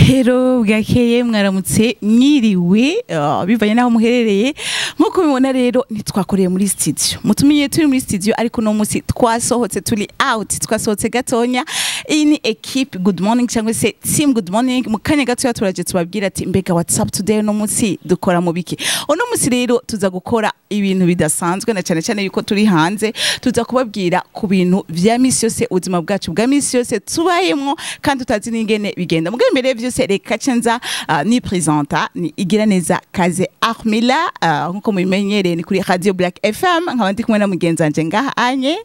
Rero bwakeye, mwaramutse, mwiriwe, bivanye n'aho muherereye. Nk'uko mubibona rero, ntitwakoreye muri studio, mutumenye turi muri studio, ariko uno munsi twasohotse, turi out, twasohotse gatonya. Iyi ni equipe Good Morning cyangwa se team Good Morning. Mu kanya gatoya turaje tubabwira ati mbega what's up today, uno munsi dukora mu biki? Uno munsi rero tuza gukora ibintu bidasanzwe, na cyane cyane yuko turi hanze. Tuza kubabwira ku bintu vya misi yose, ubuzima bwacu bwa misi yose tubayemwo kandi tutazi n'ingene bigenda. Mugabo imbere vyose, reka cenza ni présenta, ni igira neza Kaze Armila. Nkuko mubimenyereye, ni kuri Radio Black FM, nkaba ndi kumwe na mugenzi wanje ngaha anye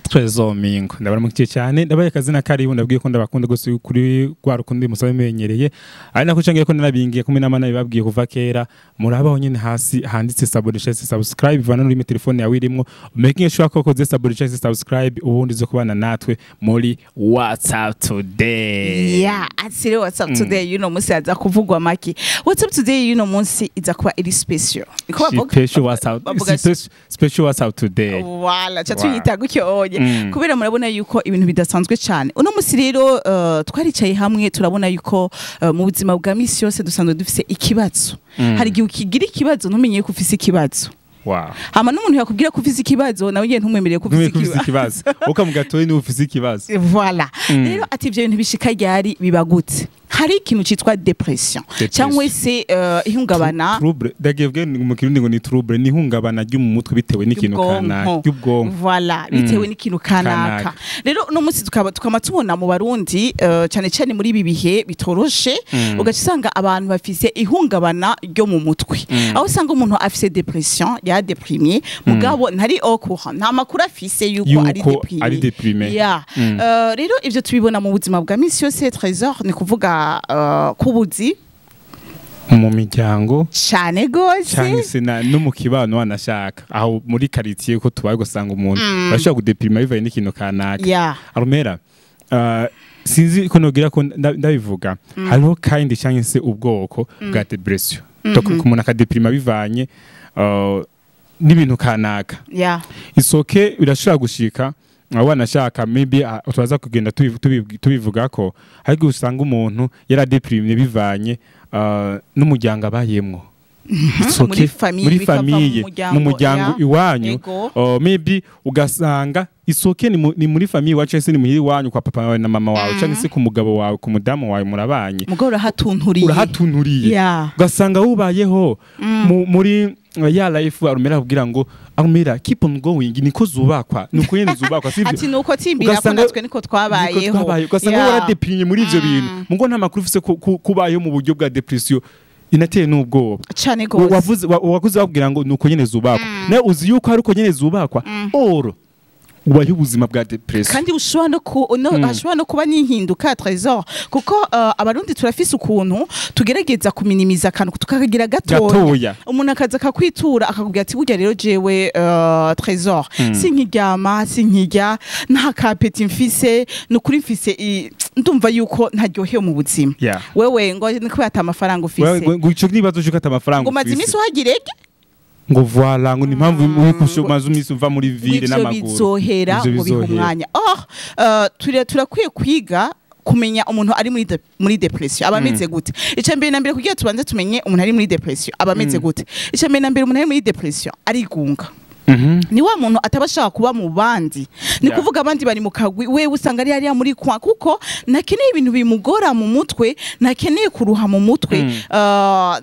Trésor Mingo. Ndabaramukiye cyane, ndabaye akazina karibu, ndabwiye ko ndabakunda gose kuri rwa rukundo musabe menyereye, ari nako cangiye ko narabingiye kumwe n'amana bibabwiye kuva kera. Murabaho nyene hasi handitse s'abonner, subscribe, ivana n'urimi telefone yawe irimwo, making sure ko koze s'abonner, subscribe, ubundi zo kubana natwe muri What's Up Today. Yeah, ati rero what's up today y'uno munsi aza kuvugwa maki? What's up today y'uno munsi iza kuba iri special. Niko bavuga? Special what's up Bavuga special what's up today. Wala cha tuyita gutyo onye, kubera murabona yuko ibintu bidasanzwe cyane. Uno munsi rero twaricaye hamwe, turabona yuko mu buzima bwa misi yose dusanzwe dufise ikibazo. Hari igihe ukigira ikibazo ntumenye ko ufise ikibazo. Hama n'umuntu yakubwira ko ufise ikibazo, nawe nyene ntumwemereye ko ufise Ntumenye ko ufise ikibazo. Ikibazo ukamugatoye niba ufise ikibazo. Voilà. Rero ati ivyo bintu bishika ryari, biba gute? Hari ikintu citwa dépression Dépression. cyangwa se ihungabana Trouble ndagibwe mu Kirundi ngo ni trouble, ni ihungabana ryo mu mutwe bitewe n'ikintu kanaka, ry'ubwonko. Voilà, bitewe n'ikintu kanaka. Kanaka. Rero uno munsi tukaba tukama tubona mu Barundi, cyane cyane muri ibi bihe bitoroshe, ugaca usanga abantu bafise ihungabana ryo mu mutwe, aho usanga umuntu afise dépression, ya déprimé, mugabo ntari au courant, nta makuru afise yuko ari Yuko déprimé. ari déprimé. Yeah. Rero ivyo tubibona mu buzima bwa misi yose, Trésor, ni kuvuga kubuzi mu miryango cane gose. Cyangwa se no mu kibano, wanashaka aho muri quartier ko tubaye, gusanga umuntu bashobora kudeprima bivaye n'ikintu kanaka. Arumera, sinzi ko nogira ko ndabivuga, hariho kandi cyangwa se ubwoko bwa dépression. Donc umuntu akadeprima bivanye n'ibintu kanaka. Isoke birashobora gushika, wanashaka maybe turaza kugenda tubivuga ko ariko usanga umuntu yaradeprimye bivanye n'umuryango abayemwo. It's okay. Muri famille, muri bikava mu famille, muryango, mu muryango iwanyu. Maybe ugasanga isoke ni muri famille iwacu, se ni muhira iwanyu kwa papa wawe na mama wawe, cyangwa se ku mugabo wawe, ku mudamu wawe, murabanye. Mugabo urahatunturiye. Urahatunuriye. Ugasanga wubayeho muri ya life arumera kugira ngo arumera keep on going, niko zubakwa, nuko nyene zubakwa, sivyo? Ati nuko timbira ko natwe niko twabayeho. Niko twabaye. Ugasanga waradeprimye muri ivyo bintu, mugo nta makuru ufise kubayeho mu buryo bwa dépression inateye n'ubwoba. Cane gose. Wavuze wakuze bakubwira ngo nuko nyene zubakwa, nawe uzi yuko ari uko nyene zubakwa, oro ubayeho ubuzima bwa dépression. Kandi ushobora no ku no, hashobora no kuba n'inhinduka, Trésor, kuko Abarundi turafise ukuntu tugerageza kuminimiza akantu tukakagira gatoya. Gatoya. Umuntu akaza akakwitura, akakubwira ati burya rero jewe, Trésor, sinkiryama, sinkirya, nta kapeti mfise, ni ukuri mfise ndumva yuko ntaryohewe mu buzima. Wewe ngo ni kubera ata amafaranga ufise. Wewe, ngo ico nibazo cyuko ata amafaranga ngo umaze ufise. Iminsi uhagirege. Ngo voilà, ngo ni impamvu uri umaze iminsi uva muri ville Ivyo n'amaguru. bizohera. Ivyo Ngo biha bizohera. umwanya. Oh, turakwiye kwiga kumenya umuntu ari muri dépression aba ameze gute. Icya mbere na mbere, kugira tubanze tumenye umuntu ari muri dépression aba ameze gute, icya mbere na mbere, umuntu ari muri dépression arigunga. Ni wa muntu ataba ashaka kuba mu bandi, ni kuvuga abandi bari mu kagwi, wewe usanga ari hariya muri kwa, kuko ntakeneye ibintu bimugora mu mutwe, ntakeneye kuruha mu mutwe,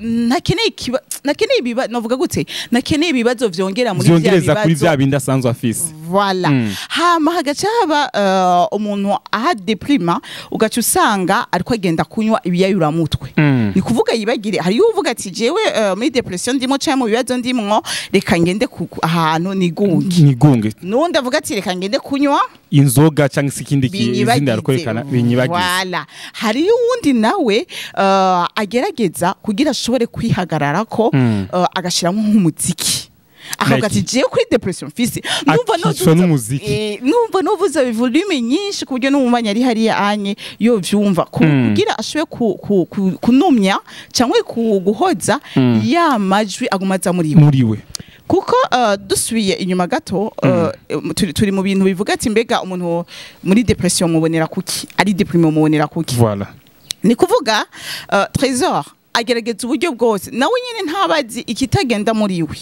ntakeneye novuga gute, ntakeneye ibibazo vyongera muri vya vyongereza kuri bibazo. vya bindi asanzwe afise. Voilà. Hama hagaca haba umuntu aha deprima, ugaca usanga ariko agenda kunywa ibiyayuramutwe. Ni kuvuga yibagire. Hariyo uvuga ati jewe, muri dépression ndimo canke mu bibazo ndimwo, reka ngende ahantu nigunge. Nigunge. Nundi avuga ati reka ngende kunywa inzoga cyangwa se ikindi izindi ariko binyibagize. Voilà. Hariyo uwundi nawe agerageza kugira ashobore kwihagararako, agashiramo nk'umuziki, akavuga ati jewe kuri dépression mfise numva Akicwa n'umuziki. Numva nuvuza volume nyinshi ku buryo n'umubanyi ari hariya anye yo vyumva, kugira ashobore kunumya cyangwa guhoza ya majwi aguma aza muri we. Muri we. Kuko dusubiye inyuma gato, turi mu bintu bivuga ati mbega umuntu muri dépression mubonera kuki, ari déprimé mubonera kuki? Voilà. Ni kuvuga Trésor agerageza uburyo bwose, nawe nyine ntabazi ikitagenda muri we.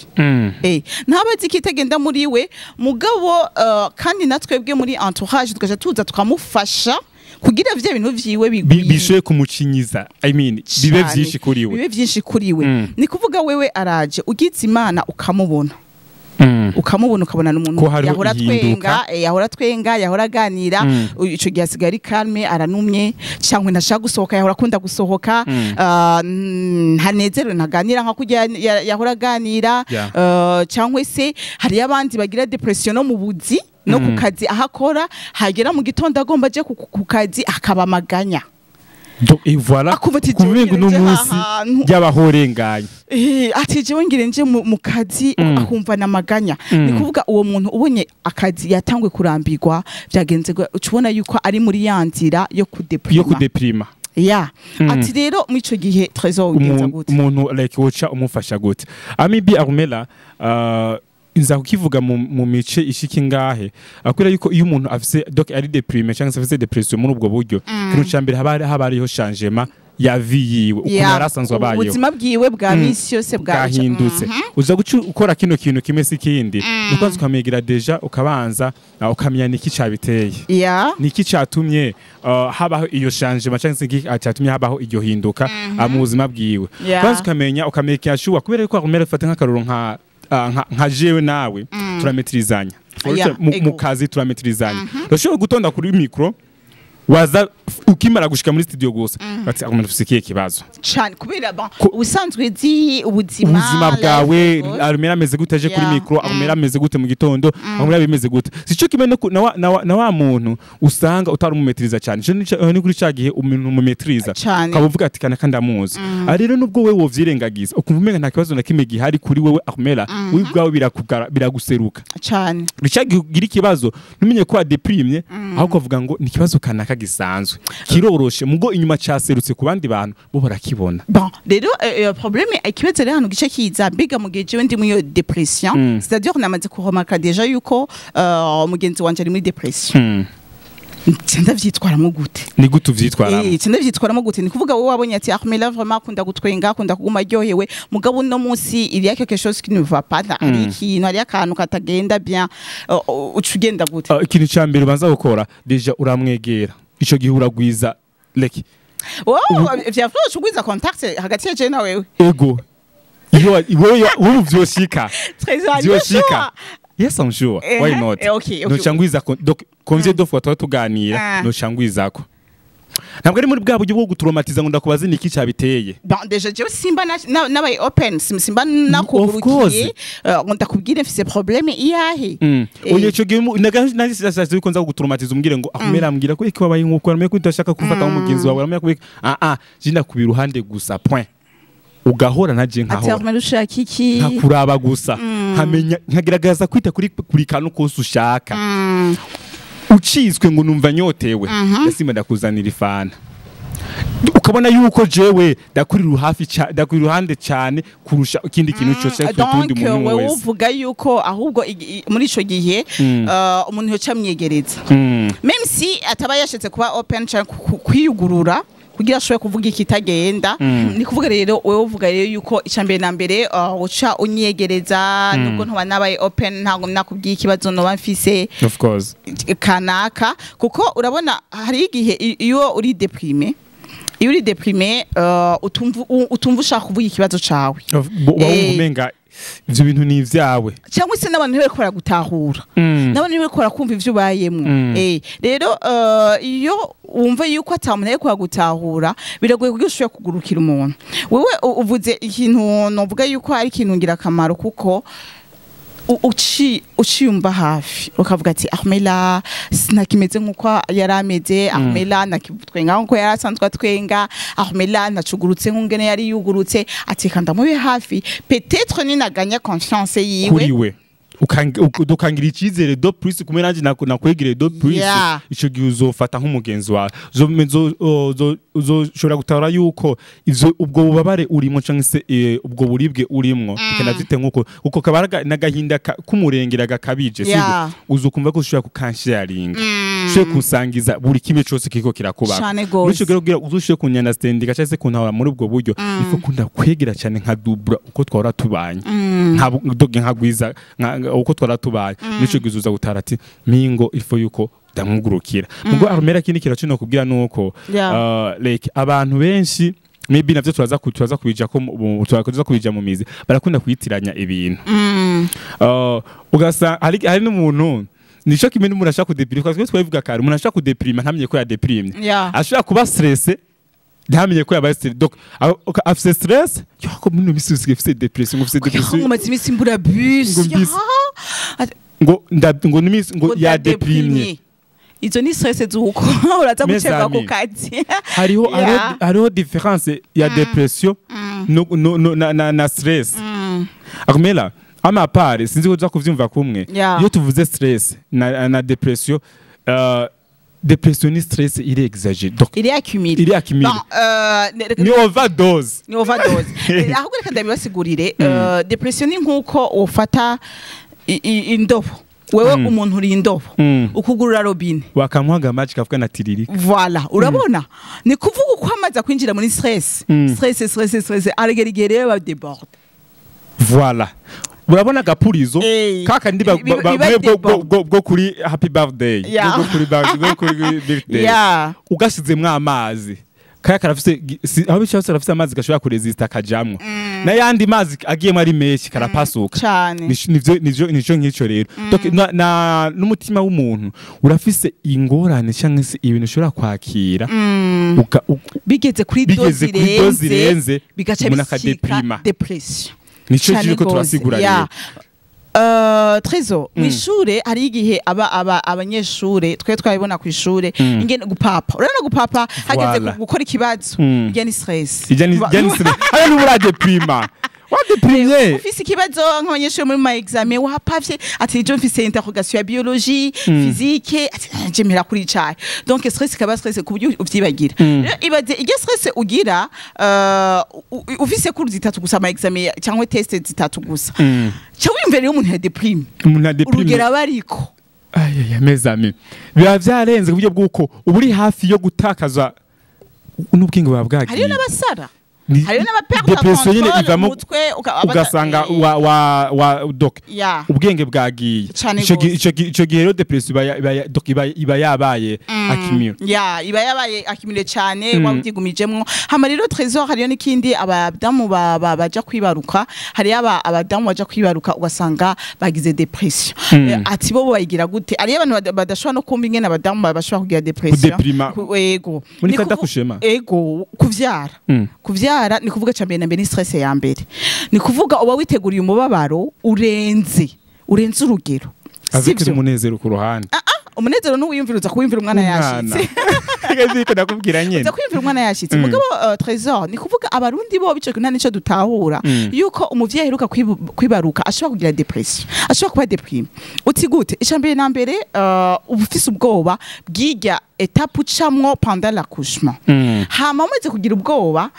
Ntabazi ikitagenda muri we, mugabo kandi natwebwe muri entourage tukaja tuza tukamufasha kugira vya bintu vyiwe bigwire, bishoye kumucinyiza, I mean, bibe cane. vyinshi kuri we. Bibe vyinshi kuri we. Ni kuvuga wewe araje, ugize Imana ukamubona, ukamubona, ukabona n'umuntu Ko hariho yahora ihinduka. twenga, yahora twenga, yahora aganira, ico gihe asigaye ari calme, aranumye, cyangwa ntashaka gusohoka, yahora akunda gusohoka, ntanezerewe, ntaganira nka kurya yahora aganira, cyangwa se hariyo abandi bagira dépression no mu buzi, no ku kazi aho akora, hagera mu gitondo agomba aje ku kazi akaba amaganya. Donc, et voilà. Akumva ati, kumenga "Jewe uno nje munsi ahantu." y'abahorenganye. Ati jewe ngire nje mu kazi, akumva namaganya. Ni kuvuga uwo muntu ubonye akazi yatangwe kurambirwa, byagenze uca ubona yuko ari muri ya nzira yo yo kudeprima. Kudeprima. Ya, ati rero muri ico gihe, Trésor, ugenza gute? Umuntu like woca umufasha gute? Amibi Armela, nza kukivuga mu mice ishika ingahe, akubwira yuko iyo umuntu afise, donc ari déprimé cyangwa se afise dépression muri ubwo buryo, ikintu ca mbere haba hariho changement ya vie yiwe, ukuntu yari asanzwe abayeho. Ubuzima bwiwe bwa misi yose bwa Bwahindutse. Uza guca ukora kino kintu kimwe si ikindi, nuko ukamwigira déjà, ukabanza ukamenya niki cabiteye, niki catumye habaho iyo changement, cyangwa se niki catumye habaho iryo hinduka mu buzima bwiwe. Kwanza ukamenya, ukamenya sure, kubera yuko akumera ufate nk'akaroro nka jewe nawe turametrizanya mu kazi, turametrizanya. Urashobora gutonda kuri micro, waza ukimara gushika muri studio gusa ati: "Akumera ufise ikihe kibazo?" Cane, kubera bon, ubusanzwe zi ubuzima ubuzima bwawe. Life. Arumera ameze gute aje kuri micro? Arumera ameze gute mu gitondo? Arumera bimeze gute? Sico kimwe no ku- na wa- na wa- na wa muntu usanga utari umumetriza cyane. Ico ni kuri ca gihe umuntu umumetriza, ukaba uvuga ati: "Kana kandi amuzi." Ah, rero nubwo wewe wovyirengagiza, ukumva umenga nta kibazo na kimwe gihari kuri wewe, Arumera, wewe ubwawe biraguseruka. Rica ugira ikibazo, ntumenye ko wadeprimye, aho ukavuga ngo ni ikibazo kanaka gisanzwe kiroroshe, mugo inyuma caserutse ku bandi bantu, bo barakibona. Bon, rero problème, ikibazo rero hano gice kiza, mbega mu gihe jewe ndi muri iyo dépression, c'est-à-dire namaze kuremarka déjà yuko mugenzi wanje ari muri dépression, nca ndavyitwaramo gute? Ni gute uvyitwaramo? Nca ndavyitwaramo gute? Ni kuvuga wowe wabonye ati Ahmela vraiment akunda gutwenga, akunda kuguma aryohewe, mugabo uno munsi il y a quelque chose qui ne va pas, hari ikintu, hari akantu katagenda bien, uca ugenda gute? Ikintu ca mbere ubanza gukora, déjà uramwegera, ico gihe uragwiza like Wowe vyafasha ugwiza contact hagati ya jewe na wewe? Ego, iyo wewe vyoshika. Trésor, Vyoshika, yes, I'm sure. Why not? Okay. Noca ngwiza donc combien de fois tuba tuganira, noca ngwizako, ntabwo ari muri bwa buryo bwo gutraumatiza ngo ndakubaze niki cyabiteye. Bon, déjà jewe simba nabaye open, simba nakugurukiye ngo ndakubwire mfise problème iyahe. Oya, ico gihe nagashashe yuko nza kugutraumatiza, umbwire ngo akumera, ambwira ko iki wabaye nkuko aramenya ko udashaka kumfata nk'umugenzi wawe, aramenya ko je ndakuba iruhande gusa, point, ugahora naje Ati nkahora. Armel, ushaka iki? Nkakuraba gusa, nkamenya, nkagerageza kwita kuri buri kantu kose ushaka. Ucitswe ngo numva nyotewe, ndasimba ndakuzanira ifana, ukabona yuko jewe ndakuri hafi, ndakuri iruhande cyane kurusha ikindi kintu cyose cyangwa utundi Donc muntu wewe wese. uvuga yuko ahubwo muri ico gihe umuntu yoca amwiyegereza, même si ataba yashitse kuba open canke kwiyugurura kugira ashobore kuvuga ikitagenda. Ni kuvuga rero wewe uvuga rero yuko icya mbere na mbere uca unyegereza, nubwo ntoba nabaye open, ntabwo nakubwiye ikibazo noba mfise Of course. kanaka, kuko urabona hari igihe iyo uri déprimé, iyo uri déprimé utumva ushaka kuvuga ikibazo cawe. Uba wumva umenga ivyo bintu ni ivyawe. Cyangwa se n'abantu ntibariko baragutahura, n'abantu ntibariko barakumva ivyo ubayemwo. Rero iyo wumva yuko ata muntu ariko aragutahura, biragoye kugira ushobore kugurukira umuntu. Wewe uvuze ikintu novuga yuko ari ikintu ngirakamaro, kuko uciyumva hafi, ukavuga ati: "Ahmela sinakimeze nk'uko yari ameze, Ahmela nakitwenga nk'uko yari asanzwe atwenga, Ahmela nacugurutse nk'ungene yari yugurutse." Ati: "Reka ndamube hafi, peut-être ninaganya confiance yiwe." Kuri we Ukangira icyizere de plus kumwe nanjye nakwegere de plus. Ico gihe uzofata nk'umugenzi wawe, uzoshobora gutahura yuko ivyo ubwo bubabare urimo canke se ubwo buribwe urimwo, bikanavyite nkuko uko kabaraga n'agahinda k'umurengera gakabije, sibyo? Uzokumva ko ushobora kukansharinga, ushobora kusangiza buri kimwe cose kiriko kirakuba. Cane gose. Muri ico gihe kugira uzoshobore kunyunderstandinga canke se kuntahura muri ubwo buryo, il faut ko ndakwegera cyane nka dubura uko twahora tubanye, nka doge nkagwiza uko twahora tubanye. Muri ico gihe uzoza gutara ati mingo il faut yuko ndamwugurukira. Mugo arumera kindi kintu cyo kubwira nuko like abantu benshi, maybe navyo turaza kubija ko turaza kubija mu mizi, barakunda kwitiranya ibintu. Ugasa hari n'umuntu, nico kimwe n'umuntu ashaka kudéprima, twese twabivuga kare, umuntu ashaka kudéprima ntamenye ko yadéprimye, ashobora kuba stressé ntamenye ko yabaye stressé. Donc afise stress yo ko muri misi usigaye ufise dépression, ngo ufise dépression. Ngo maze iminsi mbura bus. Ngo bus. Ngo nimisi ngo yadéprimye. Izo ni stress z'uko uraza Mes gucerwa ku amis. kazi. Hariho hariho différence ya dépression no na stress. Akumela ama part sinzi ko uza kuvyumva kumwe. Iyo tuvuze stress na dépression, dépression ni stress iri exagéré, donc iri accumulé. Iri accumulé. Bon, ni overdose. Ni overdose. Ahubwo reka ndabibasigurire. Dépression ni nkuko ufata indobo, wewe umuntu uri indobo, ukugurura robine, wakamuhaga amazi kavuga na tiririka. Voilà, urabona ni kuvuga uko amaze kwinjira muri stress, stress, stress, stress, aragera igihe rero badéborde. Voilà, urabona agapurizo kakandi biba bwo kuri happy birthday, bwo kuri birthday, ugashizemwo amazi kaya karafise aho bicaye hose karafise amazi gashobora kuresista akajamwo, n'ayandi mazi agiyemo ari menshi karapasuka. Cane. Nivyo nico nk'ico rero. Donc n'umutima w'umuntu urafise ingorane canke se ibintu ushobora kwakira bigeze kuri bigeze doze kuri doze irenze, irenze, bigaca umuntu bisika akadéprima. dépression. Nico Cane kiriko gose. turasigura rero. Trésor, mw'ishure hari igihe aba abanyeshure twe twabibona ku ishure ingene gupapa, urabona gupapa hageze gukora ikibazo, ijya ni stress. Ijya ni stress hariya, n'ubu uradéprima, wadéprimye. Ufise ikibazo nk'abanyeshuri muri ma examen, wapavye ati ejo mfise interrogation ya biologie, physique, ati nje mpera kuri cayi. Donc stress ikaba stress ku buryo uvyibagira. Rero ibaze iryo stress ugira ufise cours zitatu gusa, ama examen cyangwa test zitatu gusa. Ca wiyumvira rero umuntu ya déprime, umuntu adéprime, urugero aba ariko. Ayaya, mes amis, biba vyarenze ku buryo bw'uko uba uri hafi yo gutakaza n'ubwenge buba bwagiye. Hariyo n'abasara, hariyo n'abaperdre Dépression nyine contrôle, ivamo umutwe ugasanga wa donc ubwenge bwagiye. Cane gose. Ico gihe rero dépression donc iba yabaye accumulé. Ya, iba yabaye accumulé cyane, wabyigumijemwo. Hama rero Trésor, hariyo n'ikindi, abadamu baja kwibaruka, hariyo abadamu baja kwibaruka ugasanga bagize dépression. Ati bo bayigira gute? Hariyo abantu badashobora no kumva ingene abadamu bashobora kugira dépression. Kudéprima. Ego. Muri Ni kadakushema. Ego, kuvyara. Kuvyara ni kuvuga cambere na mbere ni stress ya mbere, ni kuvuga uba witeguriye umubabaro urenze urugero. Avec Sivyo? umunezero ku ruhande. Ah ah, umunezero ntuwiyumvira, uza kuwiyumvira umwana yashitse. Ziko ndakubwira nyene. Uza kwiyumvira umwana yashitse. Mugabo Trésor, ni kuvuga abarundi bo bico nta nico dutahura yuko umuvyeyi aheruka kwibaruka ashobora kugira dépression, ashobora kuba déprimé. Uti gute? Icambere na mbere, uba ufise ubwoba bw'irya étape ucamwo pendant l'accouchement. Hama umaze kugira ubwoba,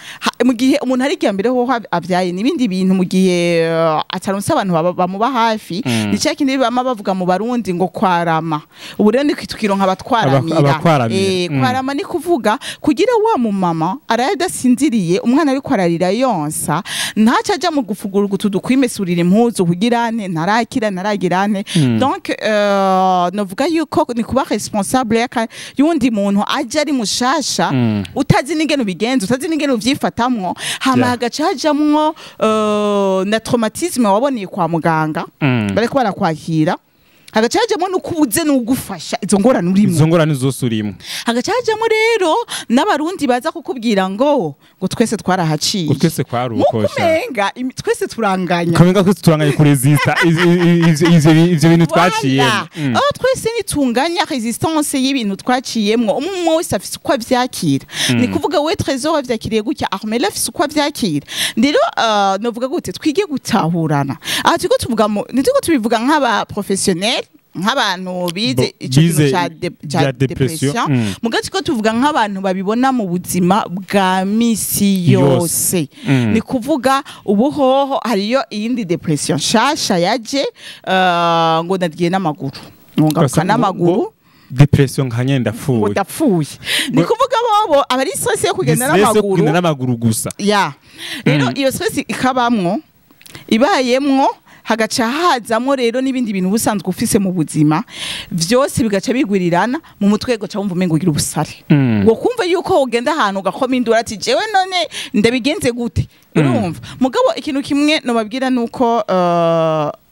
mu gihe umuntu ari irya mbere hoho avyaye n'ibindi bintu, mu gihe ataronse abantu bamuba hafi. Ni cya kindi bama bavuga mu Barundi ngo kwarama. Ubu rero ni tukironka abatwaramira. Abakwaramira. Kwarama ni kuvuga kugira wa mumama araye adasinziriye, umwana ariko ararira yonsa, ntaco aja mu gufugura utudu, kwimesurira impuzu, kugira ane ntarakira ntaragira ane. Donc novuga yuko ni kuba responsable y'uwundi muntu aje ari mushasha, utazi n'ingene ubigenza, utazi n'ingene uvyifatamwo. Hama hagaca hajamwo na traumatisme waboneye kwa muganga, bariko barakwakira. Hagaca hajamwo nuko ubuze n'ugufasha izo ngorane urimo. Izo ngorane zose urimo. Hagaca hajamwo rero n'abarundi baza kukubwira ngo twese twarahaciye, ngo twese kwaruko sha, umenga twese turanganya, kamenga twese turanganye kuresista ivyo bintu twaciyemo. Aho twese nitunganya resistance y'ibintu twaciyemwo, umwe wese afise uko avyakira. Ni kuvuga we Trésor wavyakiriye gutya, Armel afise uko avyakira. Rero novuga gute, twige gutahurana. Aha turiko tuvuga, nitiko tubivuga nk'aba professionnel, nk'abantu bize ico kintu ca depression, muga turiko tuvuga nk'abantu babibona mu buzima bwa misi yose. Ni kuvuga ubuhoho hariyo iyindi depression shasha yaje, ngo ndagiye n'amaguru, ngo ngaruka n'amaguru. Depression nka nyenda ndapfuye. Ndapfuye. Ni kuvuga bobo abari stress yo kugenda n'amaguru, kugenda n'amaguru gusa. Ya. Rero iyo stress ikabamwo, ibayemwo, hagaca hazamwo rero n'ibindi bintu ubusanzwe ufise mu buzima vyose bigaca bigwirirana mu mutwe, gaca wumva umengo ugira ubusare. Ngo kumva yuko ugenda ahantu ugakoma indura ati jewe none ndabigenze gute? Urumva? Mugabo ikintu kimwe nobabwira nuko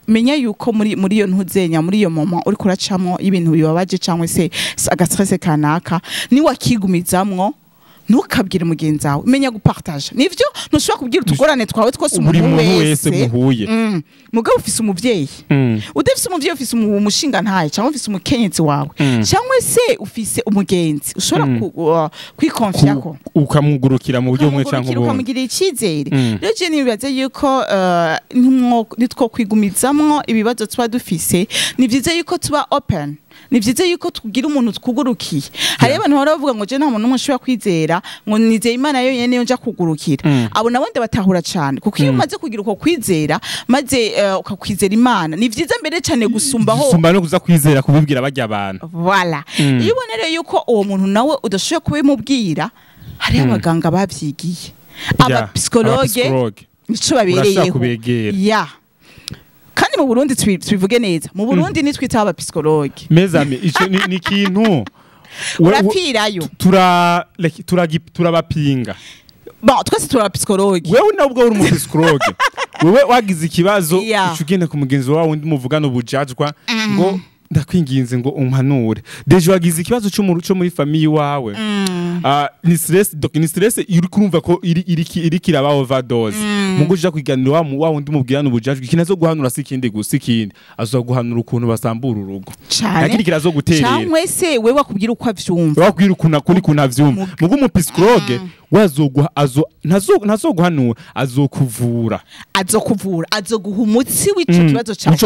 menya yuko muri iyo ntuzenya, muri iyo mama uri kuracamwo ibintu bibabaje cyangwa se agastress kanaka, ni wakigumizamwo ntukabwire mugenzi wawe, menya gupartage. Nivyo ntushobora kubwira utugorane twawe twose umuntu wese muhuye. Mugabo ufise umuvyeyi, udafise umuvyeyi ufise umushinga ntaye, cyangwa ufise umukenyezi wawe, cyangwa se ufise umugenzi ushobora kwikonfyako, ukamugurukira mu buryo bumwe cyangwa ubundi, ukamugirira icyizere. Rero je nibaze yuko nitwo kwigumizamwo ibibazo tuba dufise, ni vyiza yuko tuba open. Ni vyiza yuko tugira umuntu twugurukiye. Hari abantu bahora bavuga ngo je nta muntu n'umwe nshobora kwizera, ngo nizeye Imana yonyene niyo nja kugurukira. Abo nabo ndabatahura cyane, kuko iyo umaze kugira uko kwizera, maze ukakwizera Imana, ni vyiza mbere cyane gusumbaho, gusumba no kuza kwizera kubibwira bajya abantu. Voilà. Iyo ubona rero yuko uwo muntu nawe udashoboye kubimubwira, hari abaganga bavyigiye, aba psychologue nico babereyeho. Ya. Kandi mu Burundi tubivuge neza, mu Burundi nitwita aba psychologue. Mes amis, ico ni kintu urapfirayo, turabapinga. Bon, twese turaba psychologue. Wewe nabwo uri mu psychologue. Wewe wagize ikibazo uca ugenda ku mugenzi wawe undi muvugana ubujajwa ngo ndakwinginze ngo umpanure. Deje wagize ikibazo cyo muri famille wawe. Ni stress, donc ni stress iri kurumva ko iri kiraba overdose. Mugo uja kwiganira wa wundi mubwirana ubujajwa, ikintu azoguhanura si ikindi gusa, ikindi azoguhanura ukuntu basambura urugo. Nakindi kirazoguterera. Cyangwa se wewe wakubwira uko avyumva. Wakubwira ukuntu akuri kuntu avyumva. Mugo umu psychologue wazoguha ntazoguhanura, azokuvura. Azokuvura, azoguha umutsi w'ico kibazo cyawe.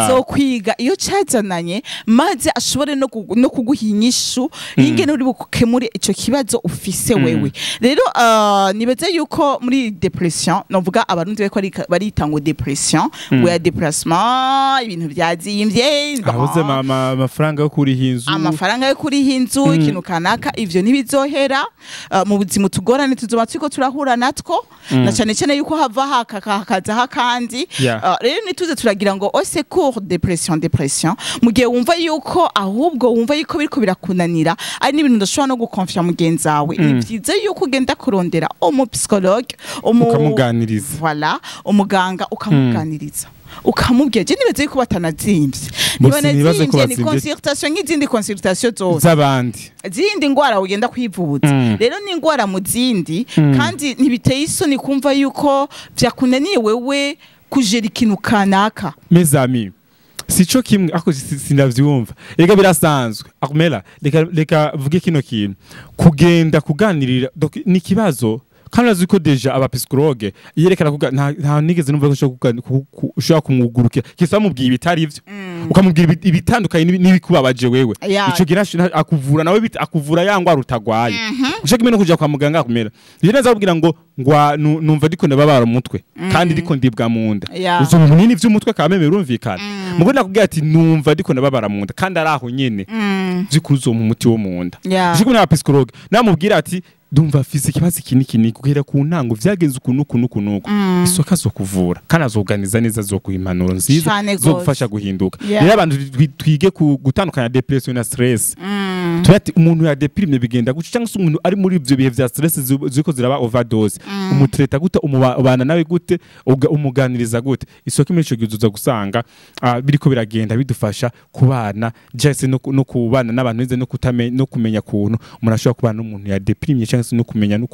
Azokwiga iyo cazananye, maze ashobore no kuguha inyishu y'ingene uri bukemure ico kibazo ufise wewe. Rero nibaze yuko muri depression, novuga abarundi bariko barita ngo depression, we déplacement, ibintu byazimvye, abuze amafaranga yo kuriha inzu, amafaranga yo kuriha inzu, ikintu kanaka, ivyo ntibizohera mu buzima tugorane tuzoba turiko turahura natwo, na cyane cyane yuko hava hakaza hakandi. Rero nituze turagira ngo au secours depression, mu gihe wumva yuko ahubwo wumva yuko biriko birakunanira, ari n'ibintu ndashobora no gukonfya mugenzi wawe, ni vyiza yuko ugenda kurondera umu psychologue, ukamuganiriza. Voilà, umuganga ukamuganiriza, ukamubwira. Je nibaze yuko batanazimvye, nibanazimvye ni consultation nk'izindi consultation zose z'abandi, zindi ngwara ugenda kwivuza. Rero ni ingwara mu zindi, kandi ntibiteye isoni kumva yuko vyakunaniye wewe kujera ikintu kanaka. Mes amis, sico kimwe ako sindavyumva. Ega birasanzwe. Armela, reka vuge kino kintu. Kugenda kuganirira ni kibazo. Kandi urazi ko deja aba psychologue yerekana ko nta nigeze numva ko ushobora kumwugurukira, kisa mubwiye ibitari ivyo, ukamubwira ibitandukanye n'ibikubabaje wewe. Ico gira akuvura nawe akuvura yangwa rutagwaye. Ushaka kimwe no kuja kwa muganga akumera. Iyo naza kubwira ngo numva ndiko ndababara umutwe kandi ndiko ndibwa mu nda. Uzo munini vy'umutwe kameme birumvikana. Mugo nakubwira ati numva ndiko ndababara mu nda kandi araho nyene. Zikuzo mu muti wo mu nda. Ushaka kumwe na psychologue namubwira ati ndumva afise ikibazo iki niki guhera ku ntango vyagenze ukuntu ukuntu isoka zo kuvura kandi azoganiza neza zo kuha impanuro nziza zo gufasha guhinduka. Rero abantu twige gutandukanya depression na stress. Tuba ati umuntu ya déprime bigenda gutya, cyangwa se umuntu ari muri ivyo bihe vya stress ziriko ziraba overdose, umutreta gute, umubana nawe gute, umuganiriza gute? Isoko muri ico gihe uzoza gusanga biriko biragenda bidufasha kubana cyangwa se no kubana n'abantu neza, no kutamenya, no kumenya kuntu umuntu ashobora kubana n'umuntu ya déprimye, cyangwa se no kumenya no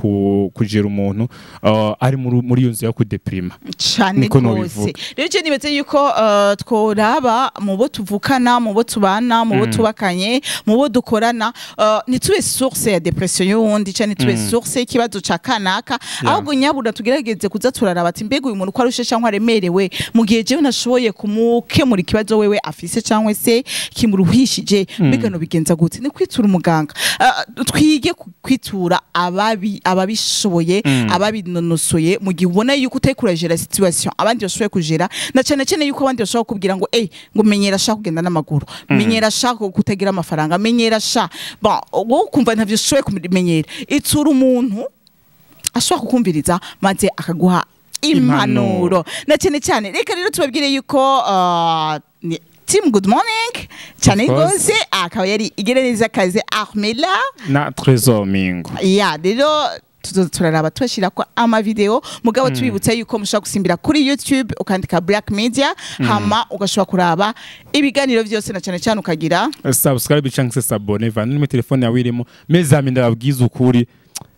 kujera umuntu ari muri iyo nzira yo kudeprima. Cane Niko gose. nobivuga. Rero je nibaze yuko tworaba mu bo tuvukana, mu bo tubana, mu bo tubakanye, mu bo dukorana, ntitube source ya dépression y'uwundi canke ntitube source y'ikibazo ca kanaka. Ahubwo nyabura tugerageze kuza turaraba ati: mbega uyu muntu ko arushe canke aremerewe, mu gihe jewe ntashoboye kumukemura ikibazo wewe afise canke se kimuruhishije, mbega nobigenza gute? Ni kwitura umuganga. Twige kwitura ababishoboye, ababinonosoye, mu gihe ubona yuko utariko uragera situation abandi bashoboye kugera, na cyane cyane yuko abandi bashobora kukubwira ngo: "Eh, ngo menyera sha kugenda n'amaguru, menyera sha kutagira amafaranga, menyera sha." Bon, wowe ukumva ntavyo ushoboye kumenyera, itura umuntu ashobora kukumviriza maze akaguha impanuro. Na cyane cyane reka rero tubabwire yuko ni Team Good Morning cyane Of course. rwose, akaba yari Igireneza Kaze Armela na Trésor Mingo. Ya, rero tuzoza turaraba tubashyira ko amavideo, mugabo tubibutsa yuko mushobora gusimbira kuri YouTube ukandika Black Media, hama ugashobora kuraba ibiganiro byose, na cyane cyane ukagira subscribe cyangwa se s'abonner, vana muri telefone yawe irimo. Mezami, ndababwiza ukuri,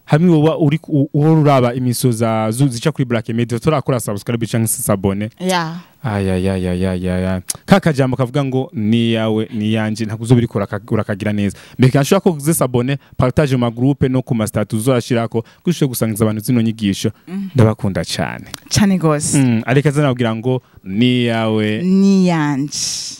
hamwe woba uri uhora uraba imiso za zica kuri Black Media turakora subscribe cyangwa se s'abonner, ayayayayaya, ka kajambo kavuga ngo ni yawe ni yanje, ntabwo uzobirikora urakagira neza. Mbega nshobora ko uze s'abonner, partage mu ma groupe no ku ma status uzashirako kushobora gusangiza abantu zino nyigisho. Ndabakunda cyane. Cyane gose. Ariko azanabwira ngo ni yawe ni yanje.